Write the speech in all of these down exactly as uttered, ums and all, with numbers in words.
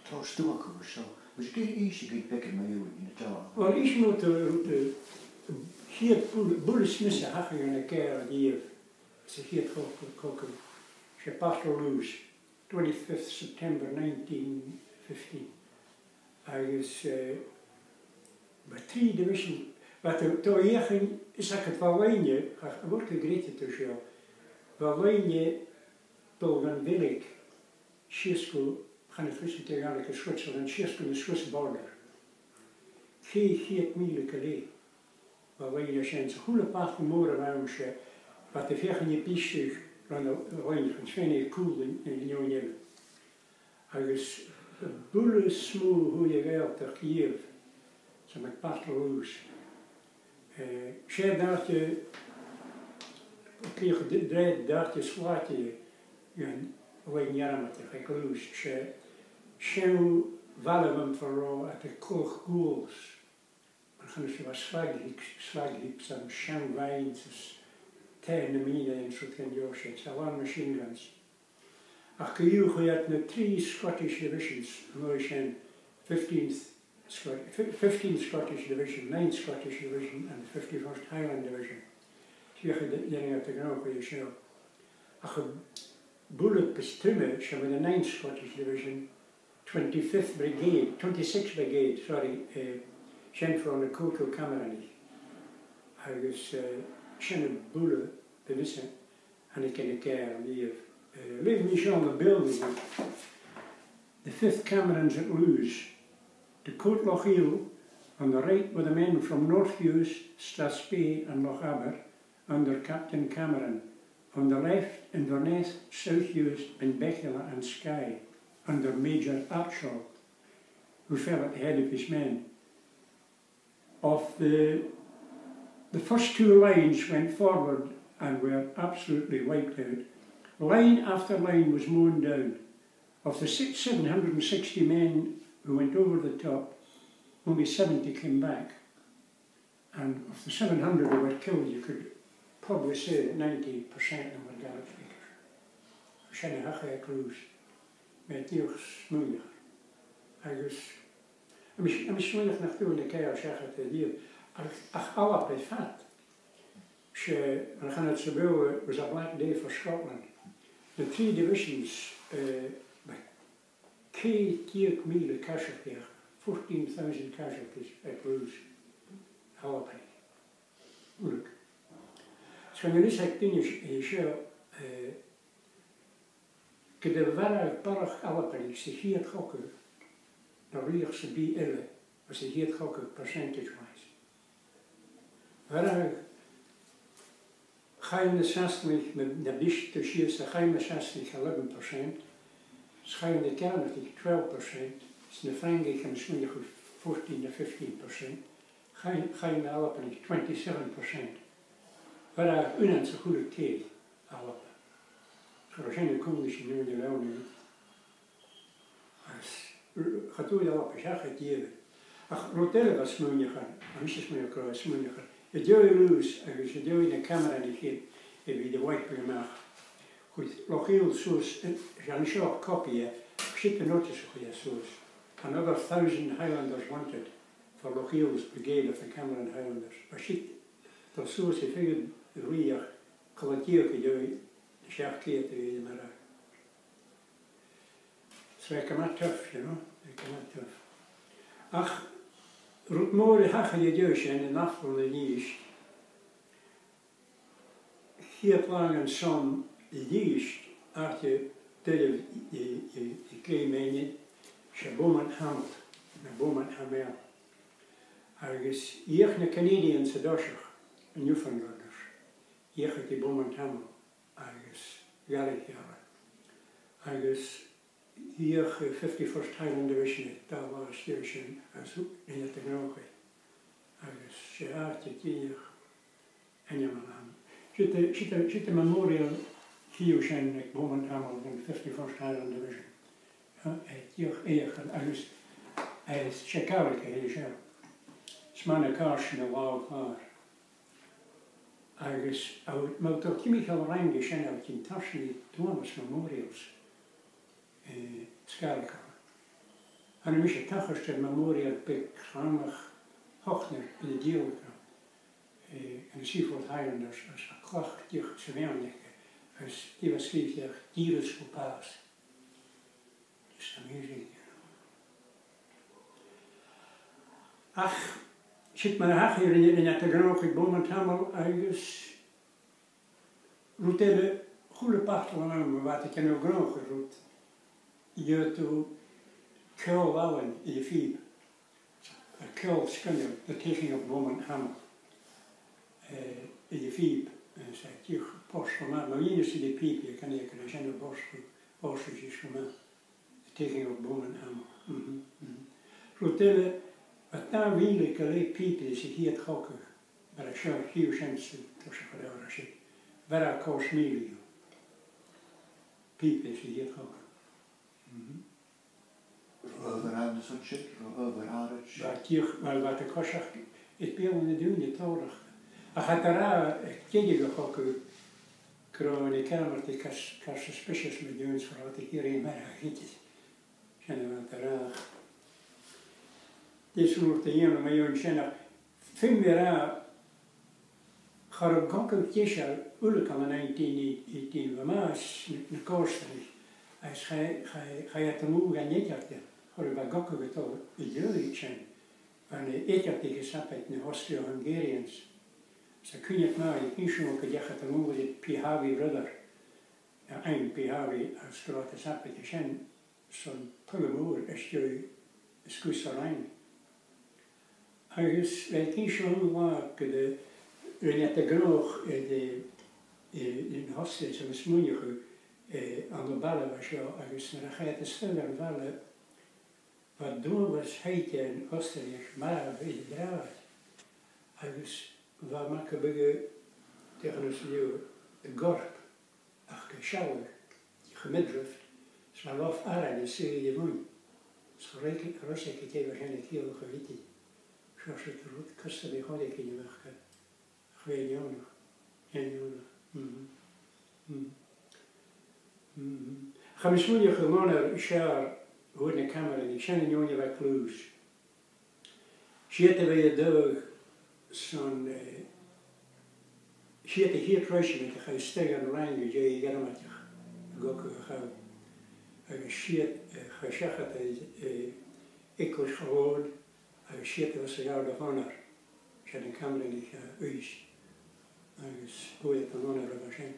Tha stuth agam air seo. Bheil sibh ag innse dhuinn beagan mu dheidhinn na dàin? Uill, innsidh mi dhut, dhut, a' chiad buille, buille as miosa a thachair ann an Gàidheal a-riamh sa chiad cho-, cogadh. 'S e Battle of Lewes, twenty-fifth September nineteen fifteen. Agus, eh, bha trì division, bha, tha, tha fhios agad, bha loidhne, ach a bheil thu a' creidsinn seo, bha loidhne a' dol dhan bheilg sìos gu, chan eil fhios agam dè a' Ghàidhlig air Switzerland, sìos gu na Swiss border. Ceithir cheud mìle gu leth. Bha loidhne sin, 's a h-uile battle mòr a bh' ann, 's e, bha iad a' feuchainn ri biasadh ron a' loidhne, chun faighinn air cùl an, an fheadhainn eile. Agus am buille as motha a fhuair a' Ghàidhealtachd a-riamh, 's e Battle of Lewes. Eh, 's e an t-àite, an taobh d-, d-, an t-àite as làidire dhan loidhne Ghearmailt aig Lewes, 's e seann bhaile a bh' ann far an robh iad a' cladhach gules. Mar a chanas sibh, bha slag heaps, slag heaps ann, seann mhines is taighean nam mine is rudan dhen t-seòrsa sin, 's a làn machine guns. Ach co-dhiù, chuir iad na trì Scottish Divisions an aghaidh sin, fifteenth Scot-, fi-, fifteenth Scottish Division, ninth Scottish Division and the fifty-first Highland Division. Feuch an dèan iad a' ghnothaich seo. Ach am buille as truime, 's e mu na ninth Scottish Division, twenty-fifth Brigade, twenty-sixth Brigade, sorry, eh, sin far na còta Camshronaich. Agus, eh, sin am buille as miosa a thàinig ann an Gàidheal a-riamh. Eh, leughaidh mi seo na buill. The fifth Camerons at Lewes. The Coat Lochiel, on the right were the men from North Hews, Strathspey and Lochaber, under Captain Cameron. On the left, Inverness, South Hews, Benbecula and Skye, under Major Archol, who fell at the head of his men. Of the, the first two lines went forward and were absolutely wiped out. Line after line was mown down. Of the six, seven hundred and sixty men who went over the top, only seventy came back. And of the seven hundred who were killed, you could probably say that ninety percent of them were Gaelic speakers. Sin a thachair aig Lewes, mu dheidhinn smaoineachadh. Agus, tha mi, tha mi a' smaoineachadh nach d' fhuair na Gàidheil seachad a-riamh, ach, ach Alba air fad. 'S e, mar a chanas iad sa Bheurla, it was a black day for Scotland. Na trì divisions, eh, bha ceithir deug mìle casualty, fourteen thousand casualties aig Lewes, Alba. Uilig. 'S chan eil fhios aig duine s-, eh, seo, eh, gun do mharbh barrachd Albannach sa chiad chogadh na rìoghachd sam bith eile, anns a' chiad chogadh, percentage-wise. Mharbh, chaill na Sasannach na, na bhistean sìos, a chaill na Sasannach eleven percent, is chaill na Gearmailtich twelve percent, is na Frangaich, tha mi a' smaoineachadh, fourteen no fifteen percent, chaill, chaill na h-Albannach twenty-seven percent. Mharbh aon anns a h-uile ceud Alba. Cha robh sin a' còrdadh ris an fheadhainn a bh' ann. Agus r-, cha d' fhuair Alba seachad idir. Ach rud eile a bha smaoineachadh, a bha mise a' smaoineachadh gu robh smaoineachadh, an dèidh Lewis agus an dèidh na Cameron-iche a bhith a' wiping a-mach, chuir Lochiel suas, eh, 's ann seo a' copy e, ach siud an notice a chuir e suas. Another thousand Highlanders wanted for Lochiel's brigade of the Cameron Highlanders. Bha siud a' dol suas air feadh an rìogh, cola-deug an dèidh na seachd ceud a bhith a-mach. So bha e gu math tough, you know, bha e gu math tough. Ach rud mòr a thachair an dèidh sin, an Aifreann a-nis, a' chiad là dhen Somme a-nis, àite doirbh i, i, i, i gclé mèinnein, 's e Beaumont Hamel, no Beaumont Hamel. Agus dh'fheuch na Canadians an toiseach, an Newfoundlanders, dh'fheuch iad ri Beaumont Hamel agus dh'fhalbh iad. Agus dh'fheuch, eh, fifty-first Highland Division air dà là às dèidh sin agus rinn iad a' ghnothaich. Agus 's e àite dìreach ainmeil a th' ann. Siud, siud, siud am memorial a chì thu sin aig Beaumont Hamel dhan fifty-first Highland Division. Eh, eh, dìreach fheuchainn agus, eh, 's e Gàidhlig a th' ann seo. 'S math na càirdean a làmh-chàr. Agus, a, ma tha timcheall ranga sin, a bheil thu a' tuigsinn, Duanas Memorials, eh, sgaradh. Thàinig mise a' tachairt air memorial beag chrannach Faulkner ann an Diùra, eh, ann an Seaforth Highlanders, agus a' chlach dìreach sa mheadhan aice, agus dìreach sgrìobhte, "Dìreas gu bàs." Just amazing, you know. Ach, siud mar a thachair, rinn, rinn iad a' gnothachadh Beaumont Hamel agus rud eile, a h-uile batail a bh' ann, ma bha iad a' dèanamh gnothachadh rud, gheibheadh tu ceòl àlainn air a' phìob. Ceòl sgoinneil, The Taking of Beaumont Hamel, eh, air a' phìob, eh, 's e dìreach port cho math, ma dh'fheumas tu pìob, chan eil, chan eil sin a' port, port cho math. The Taking of Beaumont Hamel. Mhm, mhm. Rud eile, bha dà mhìle gu leth pìobaire sa chiad chogadh, mar a seo, chì thu sin san toiseach an leabhair a tha sin. Bha e còrr 's mìle dhiubh. Pìobaire sa chiad chogadh. Mhm. Robh adhbhar ann airson sin, robh adhbhar àraid? Bha dìreach, uill, bha iad a' coiseachd, is beagan nan daoine a' tòiseachadh. Ach cha do ràdh, aig deireadh a' chogaidh, gun robh na Gearmailtich car, car suspicious mu dheidhinn 's cha robh iad ag iarraidh marbhadh idir. Sin a bha iad ag ràdh. Dè 's urrainn dhut a dhèanamh mu dheidhinn sin ach, feumaidh mi ràdh, cha robh an cogadh deiseil uile gu nineteen eighteen, bha math às na, na còmhstri, agus chaidh, chaidh, chaidh iad a-null dhan eadar-dhealachadh, cha robh an cogadh a' dol an dèidh sin, bha na h-eadar-dhealachaidhean, sabaid na h-Austro-Hungarians, 's a' cuimhneachadh mar a chì sinn gun deach iad a-null ri Pihavi River, no Ain Pihavi, agus gun robh iad, sabaid an sin, son tuile mòr às dèidh sgùrr sa Rhine. Agus bha e ag innse an latha gun do rinn iad a' ghnothach air, eh, eh, na h-ostaidh, 's tha mi a' smaoineachadh, eh, ann am baile a bha seo, agus nuair a chaidh iad a-staigh dhan bhaile, bha dualchas shaighdearan ostair marbh air an t-sràid, agus bha mac a' bhuidhe, dè chanas sibh, a' gcorp, ach gu sealladh, dìreach a' midriff, 's bha lof arain a' suidhe air a mhuin. 'S cha robh, cha robh e gu dè bha sin a' ciallachadh idir. Seo, seo an rud custam a chuir iad a-mach, ach bha e neònach, bha e neònach. Mhm. Mhm. Mhm. Tha mi a' smaoineachadh gun robh an fhear a fhuair na camaraidhean, sin an fheadhainn a bha close. 'S iad a bha a' dol son, eh, 's iad a' chiad regiment a chaidh a-staigh dhan Rhine an dèidh a' Ghearmailtich a' ghogadh a chall. Agus 's iad, eh, a chaidh seachad air, eh, Eaglais Cholóin, agus 's iad a bha sa Guard of Honour, sin an camaraidh a chaidh a-rithist. Agus fhuair iad an onor a bha sin.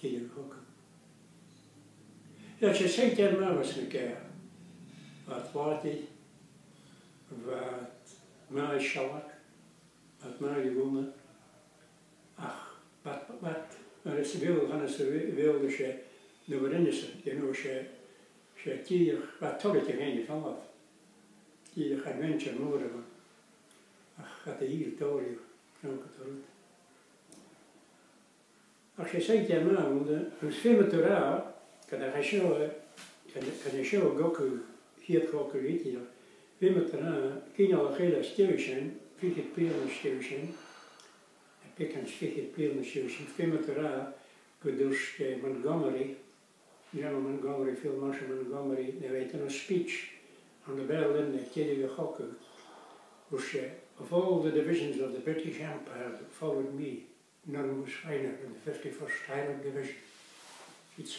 Gu dè a' chogadh. Bha iad saighdearan math anns na Gàidheil. Bha iad làidir, bha iad math air sealg, bha iad math air ghunna, ach bha iad, bha iad, mar as a bheil, chan eil fhios agam, 's e, they were innocent, you know, 's e, 's e dìreach, bha iad toilichte fhèin a' falbh. Dìreach adventure mòr a bh' ann. Ach cha do dh'iarr iad orra, no gu dè rud. Ach 's e saighdear math a bh' annta, agus feumaidh tu ràdh, gun do chaidh seo, gun, gun do chaidh seo a ghogadh, a' chiad chogadh gu lèir, feumaidh tu ràdh, ginealach eile às dèidh sin, fichead bliadhna às dèidh sin, no beagan 's fichead bliadhna às dèidh sin, feumaidh tu ràdh gun tuirt, eh, Montgomery, General Montgomery, Field Marshal Montgomery, nuair a bha e a' dèanamh speech ann am Berlin aig deireadh a' chogaidh, thuirt e, "Of all the divisions of the British Empire that followed me, none was finer than the fifty-first Highland Division." It's